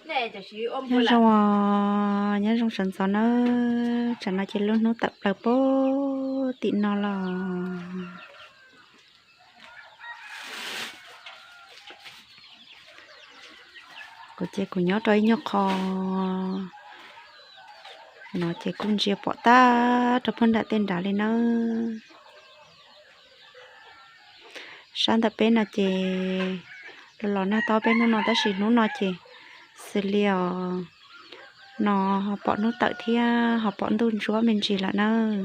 Nyob zoo os, nyob zoo sawv ntxov nawb. Tsam no ces lub hnub tawm plaws pem tim no los. Kuv ces kuv nyob rau ib nyuag qho no ces kuj ntsia pom tag rau puag nram tej nrad li nawb. Sab ntawm peb no ces los los nag tob peb hnub no tab sis hnub no ces xws li os, no ho pom hnub tawm thiab ho pom ntuj ntsuab me ntsis lawm nawb.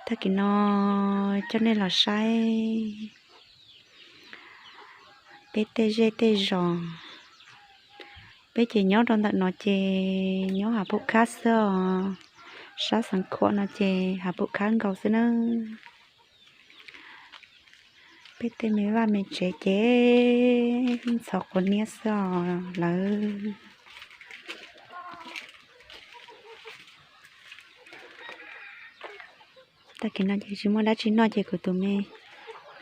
Tag kis no coj nej los saib peb tej zej tej zos. Peb ces nyob rau ntawm no ces nyob Hav Pum Khab xwb os. Sab Xeev Khuam no ces Hav Pum Khab nkaus xwb nawb. Peb tej me vaj me tsev ces ntxhov quav niab xwb os lawv. Tag kis no ces tsis muaj dab tsi noj ces kuv tus me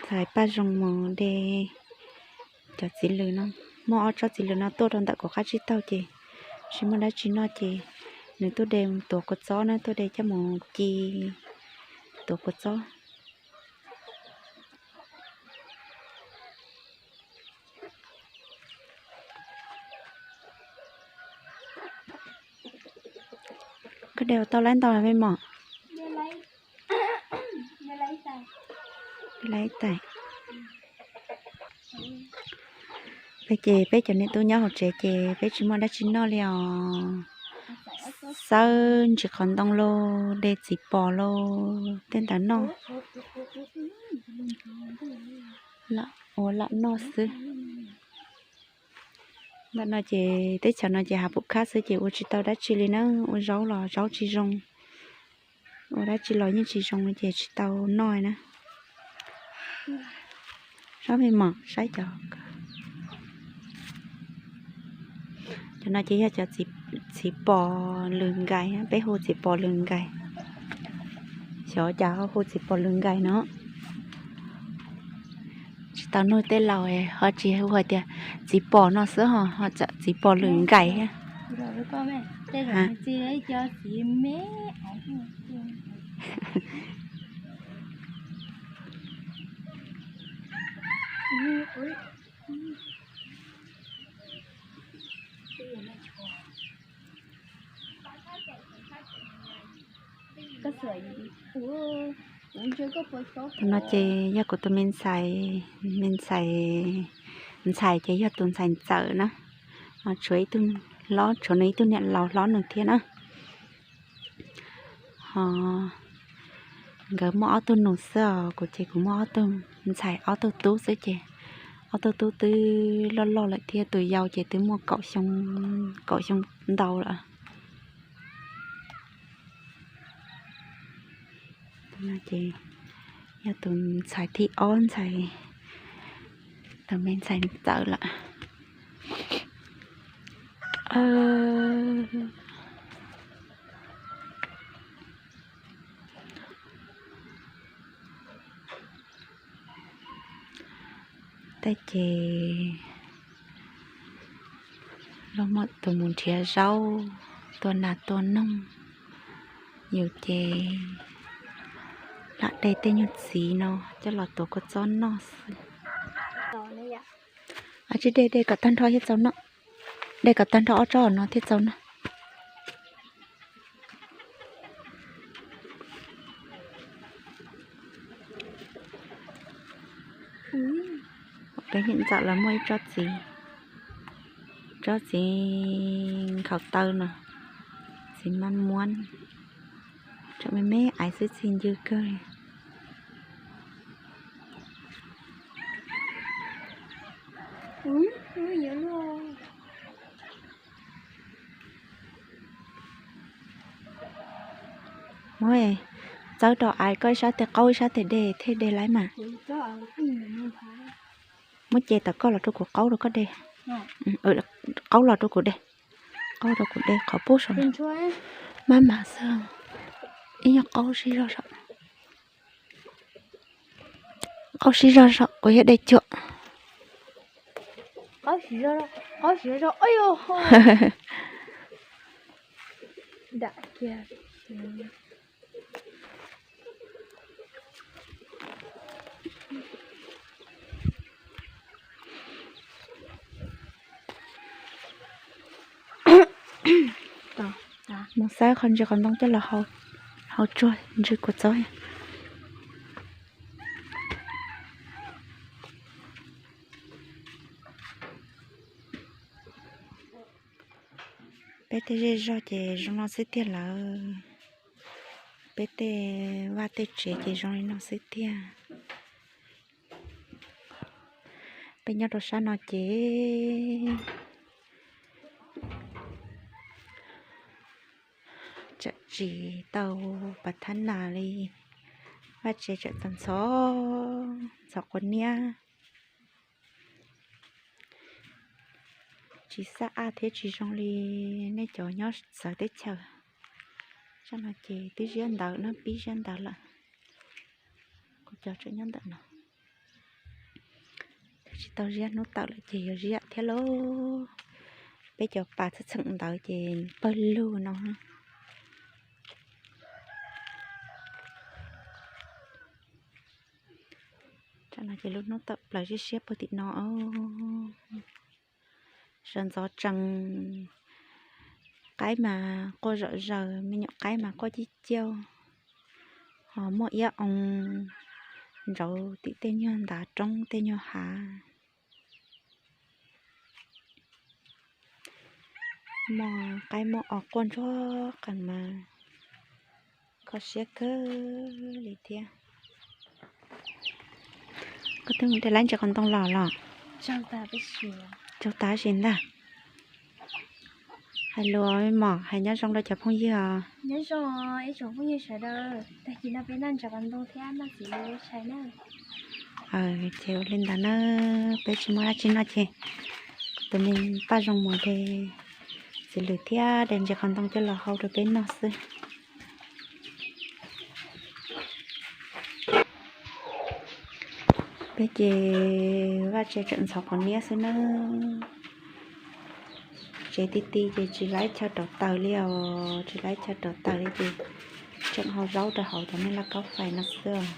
ntxhais Paj Zoo mus de cov txiv lws no, muaj ob tsob txiv lws no tuaj rau ntawm kuv qab tsib taug ces tsis muaj dab tsi noj ces nws tuaj de tuav kua txob na, tuaj de coj mus ci tuav kua txob. Koj de ua tau laib ntau me mom? Laib tais. Peb ces peb cov niam tub nyob hauv tsev ces peb tsis muaj dab tsi noj li os. Xawb ntsis qhov ntoo los de txiv pos los tej ntawd noj, lam ua lam noj xwb. Ntawm no ces teb chaws no ces Hav Pum Khab xwb ces ua tsis tau dab tsi li na, ua zaub los zaub tsis zoo, ua dab tsi los yeej tsis zoo li ces tsis tau noj na. Saib me mom saib cov, cov no ces yog cov txiv pos lws nkais, peb hu txiv pos lws nkais. Xyov cas ho hu txiv pos lws nkais no. Tsis tau nug tej laus ho tsis hu hais tias txiv pos no xwb ho, ho txawm txiv pos lws nkais thiab. Tus no ces yog kuv tus me ntxhais, me ntxhais, ntxhais ces yog tus ntxhais ntxawm na, tshuav ib tug hlob, tshuav nws ib tug niam laus hlob nws thiab na. Ho nkawd muaj ob tug nus xwb os, kuv ces kuv muaj ob tug ntxhais ob tug tub xwb ces ob tug tub twb loj loj lawm thiab, tus yau ces twb muaj kaum xyoo, kaum xyoo ntau lawm. Ces yog tus ntxhais thib ob, ntxhais, tus me ntxhais ntxawm lawm. Tej ces luag muaj tus mus nrhiav zaub tua nas tua noog, yus ces lam de tej nyuag txiv no coj los tuav kua txob noj xwb. Tsis de, de kom tag nrho thiaj txaus noj. De kom tag nrho ob tsob no thiaj txaus noj. Peb niam ntxawm lawv muaj ib tsob txiv, tsob txiv nkhaus taw no, txiv maj muab, tseem me me aiv xwb txi ncw kawg li. Muab txawb rau aiv, koj ib sab tes qaub ib sab tes de thiaj de laib mas. Muab ce tom koj los rau kuv qaub rau koj de. Qaub los rau kuv de. Qaub rau kuv de qhov pub saum no. Maj mam xwb, ib nyuag qaub sib zog saum. Qaub sib zog zog, kuv yog dej cuam. Mus xawb qhov ntsis qhov ntoo coj los hau, hau tsuag ntsis kuv txob. Peb tej zej zog ces zoo no xwb tiag lawm. Peb tej vaj tej tsev ces zoo li no xwb tiag. Peb nyob rau sab no ces tseem tsis tau pas thab nas li, vaj tsev tseem txom ntxhov, ntxhov quav niab. Tsis xab ab thiab tsis zoo li nej cov nyob txawv teb chaws. Sab no ces twb ziab ntawv no, pib ziab ntawv lawm. Kuv cov tseem nyob ntawm no. Tsis tau ziab, hnub tawm lawm ces yuav ziab thiab lauj. Peb cov pas txheem txheem ntawd ces pawg lug no. Tsam no ces lub hnub tawm plaws siab siab puag tim no. Sawv ntxov tsees, qaib mas quaj zom zaws, me nyuam qaib mas quaj ciaj ciaj, ho muaj iab oo ntsauv tim tej nyuag ntav roob tej nyuag hav. Muaj qaib muaj os quaj ntsuag qees mas kho siab kawg li thiab. Koj twb mus de lab ntses qhov ntoo los los? Tsaug tas tab sis ntag. Hais lus mog, hais nyob zoo rau cov phooj ywg os. Ces ua li ntawd na, peb tsis muaj dab tsi noj ces tus me Paj Zoo mus de txiv lws thiab de ntses qhov ntoo coj los hau rau peb noj xwb. Peb ces vaj tsev tseem ntxhov quav niab xwb na. Tsev ti ti ces tsis laib chaw rauv taws li os, tsis laib chaw rauv taws li ces tseem hau zaub rau hauv cov me lauj kaub fais no xwb os.